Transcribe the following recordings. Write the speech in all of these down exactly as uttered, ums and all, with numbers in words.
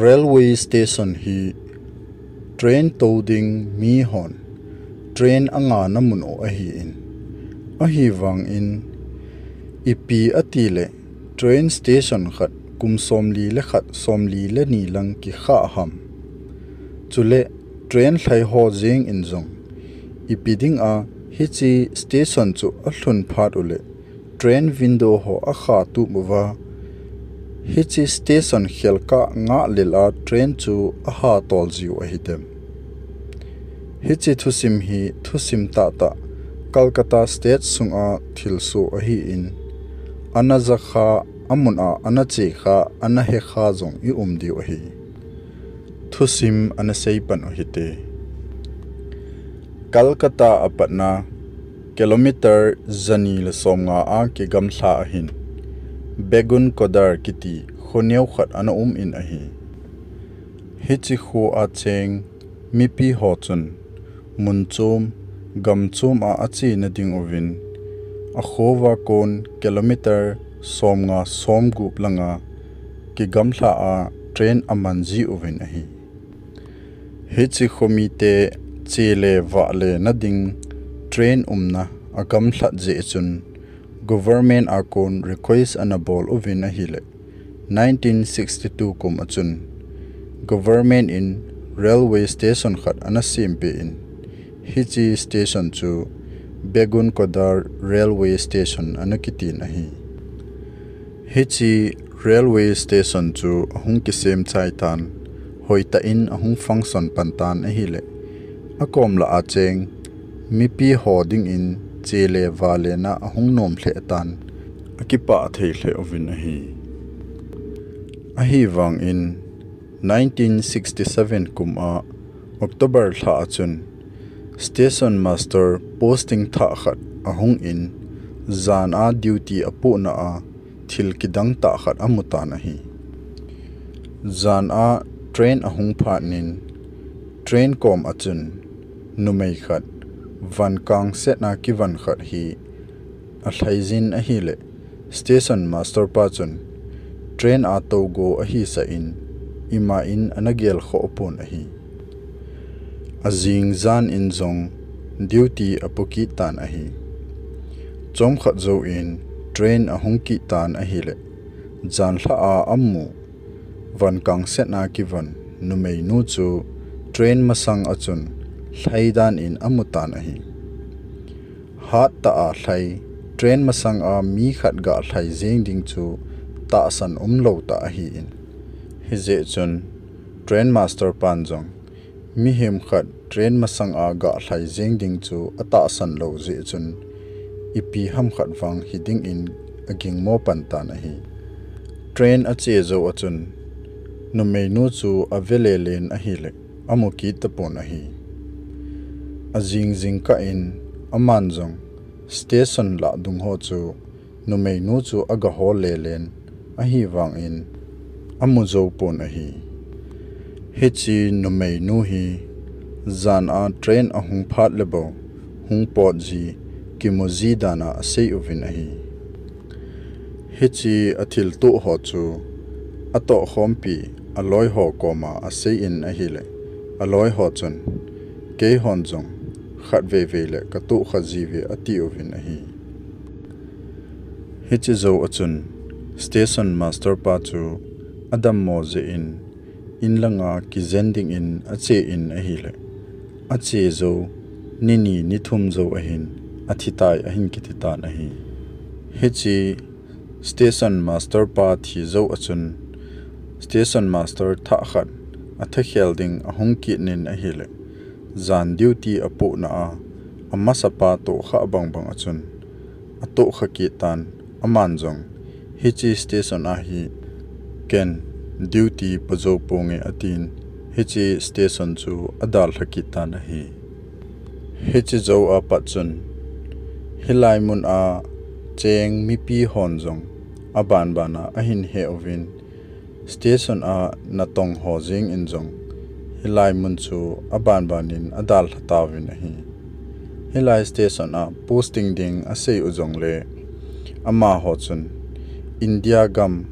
Railway station hi train tou ding mi hon train a ngahna mun u ahi in, ahi vang in ipi ati le train station khat kum somli le khat, somli le ni lang kikhah ham. Chule train lhai ho jeng in jong ipi ding a hiche station chu a lhun phat u le train window ho a kha tup uva, hiche station khelkah ngah lel a train chu a ha tol jiu ahi dem. Hiche thusim hi thusim tahtah Calcutta State sunga thilsoh ahi in, ana jakha, amun a ana chekha, ana hekha jong i um diu ahi. Thusim ana seipan u hite. Calcutta a patna kilometer jani le somnga a kigamlha ahin, Begunkodar kiti kho neo khat ana um in ahi. Hiche kho a cheng mipi ho chun mun chom, gam chom a ache nading uvin, a kho uva kon kilometer somnga somgup langa kigamlha a train aman ji uvin ahi. Hiche khomite che le vah le nading train umna agamlhat jeh chun government a kon request ana bol uvin ahile, nineteen sixty-two kum a chun government in railway station khat ana sempeh in, hiche station chu Begunkodar Railway Station ana kitin ahi. Hiche railway station chu ahung kisem chai tan, hoitah in ahung function pan tan ahile, akom lah a cheng mipi ho dingin che le vah lena ahung nom lheh tan, akipah thei lheh uvin ahi. Ahivangin nineteen sixty-seven kum a October lha a chun station master posting thah khat ahung in, jan a duty apohna a thil kidang tah khat amu tan ahi. Jan a train ahung phat in, train kom a chun numei khat, van kang set a kivon khat hi alhai jin ahile, station master pa chun train a tou go ahi sah in, ima in ana gel khoh pon ahi. Ajing jan in jong duty apo kit tan ahi. Chomkhat jouvin train ahung kit tan ahile, jan lha a amu van kang set a kivon numeinu chu train masang a chun lhai dan in amu tan ahi. Hat tah a lhai, train masang a mi khat ga lhai jeng ding chu tahsan umlou tah ahi in. Hijeh chun train master pan jong mihem khat train masang a ga lhai jeng ding chu atahsan lou jeh chun ipi ham khat vang hiding in agingmo pan tan ahi. Train ache jou a chun numeinu chu ave lelen ahile, amu kit tapon ahi. Ajing jingkah in aman jong station lah dung ho chu numeinu chu aga hol lelen ahivangin amu jou pon ahi. Hiche numeinu hi jan a train ahung phat le bou hung pot ji, kimu ji dan a asei uvin ahi. Hiche athiltoh ho chu atohkhompi aloi ho koma asei in ahile, aloi ho chun, keihon jong khatvei vei le katohkha jiuve ati uvin ahi. Hiche jou a chun station master pa chu adammo jeh in, in langa kijen dingin ache in ahile, ache jou ni ni ni thum jou ahin athitai ahin kiti tan ahi. Hiche station master pa thi jou a chun station master thah khat athakhel ding ahung kit in ahile, jan duty apohna a amasapa tohkhah bangbang a chun atohkha kit tan, aman jong hiche station a hi ken duty po jou ponge atin, hiche station chu adalha kit tan ahi. Hiche jou a pat chun hilai mun a cheng mipi hon jong abanban a ahin he uvin, station a natong ho jeng in jong hilai mun chu abanban in adalha tauvin ahi. Hilai station a posting ding asei u jongle, amaho chun India gam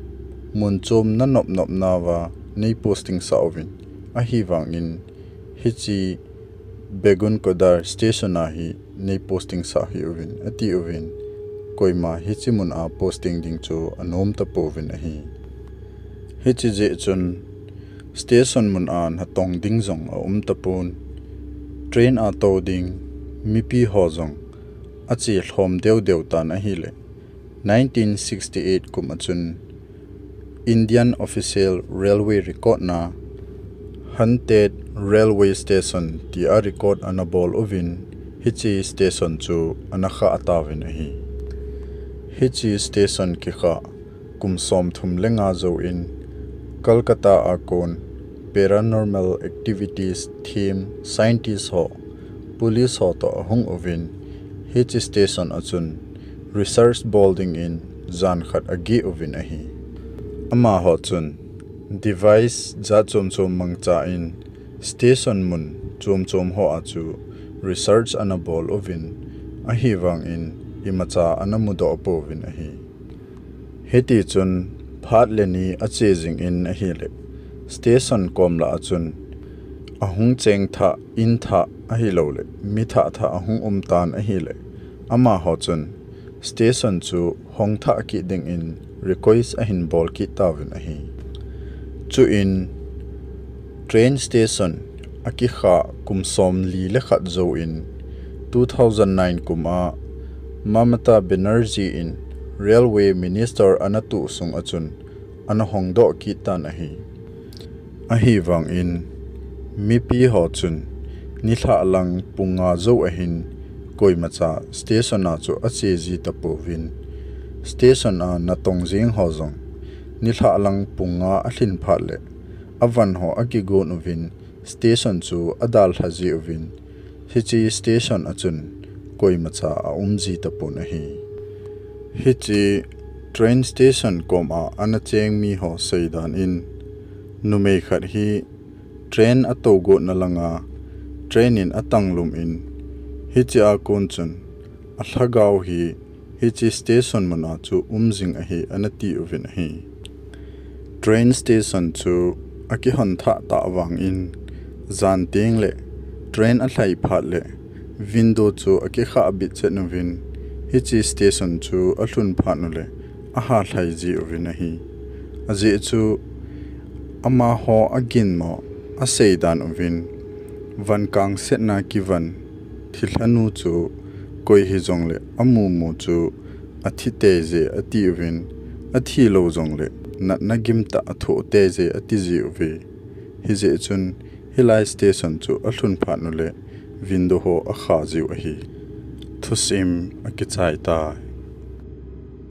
mun chom na nop nop nauva nei posting sah uvin, ahivangin hiche Begunkodar station a hi nei posting sah hih uvin, ati uvin, koima hiche mun a posting ding chu anom tapouvin ahi. Hiche jeh chun station mun a natong ding jong aum tapon, train a tou ding mipi ho jong ache lhom deu deu tan ahile, nineteen sixty-eight kum a chun Indian Official Railway Record na Haunted Railway Station tia record ana bol uvin, hiche station chu ana khah tauvin ahi. Hiche station kikhah kum somthum le nga jouvin Kolkata a kon paranormal activities team scientist ho, police ho toh ahung uvin, hiche station a chun research bol dingin jan khat ageh uvin ahi. Amaho chun device jat chom chom mangcha in station mun chom chom ho a chu research ana bol uvin, ahivangin imacha ana mudoh pouvin ahi. Hiti chun phat le ni ache jingin ahile, station kom lah a chun ahung cheng thah, in thah ahilouleh mi thah thah ahung um tan ahile, amaho chun station chu hong thah kit dingin request ahin bol kit tauvin ahi. Chuin train station akikhah kum somli le khat jouvin two thousand nine kum a Mamata Banerjee in Railway Minister ana tuh sung a chun ana hongdoh kit tan ahi. Ahivangin mipi ho chun nilhah lang pung nga jou ahin koimacha station a chu ache ji tapouvin, station a natong jeng ho jong nilhah lang pung nga alhin phat le avan ho akigon uvin station chu adalha ji uvin, hiche station a chun koimacha aum ji tapon ahi. Hiche train station kom a ana cheng mi ho seidan in, numei khat hi train atou gotna langa train in atanglum in, hiche a kon chun alhagao hi hiche station mun a chu um jing ahi ana ti uvin ahi. Train station chu akihon thah tah vangin, jan teng le train alhai phat le window chu akikhah bit chet uvin, hiche station chu alhun phat u le aha lhai ji uvin ahi. Ajeh chu amaho aginmo aseidan uvin, van kang setna kivon thilhanu chu koi hijongle amumu chu athi teije ati uvin, athi lou jongle natna gimtah athoh teije ati ji uve. Hijeh chun hilai station chu alhun phat u le window ho akha jiu ahi. Thusim akichai tai.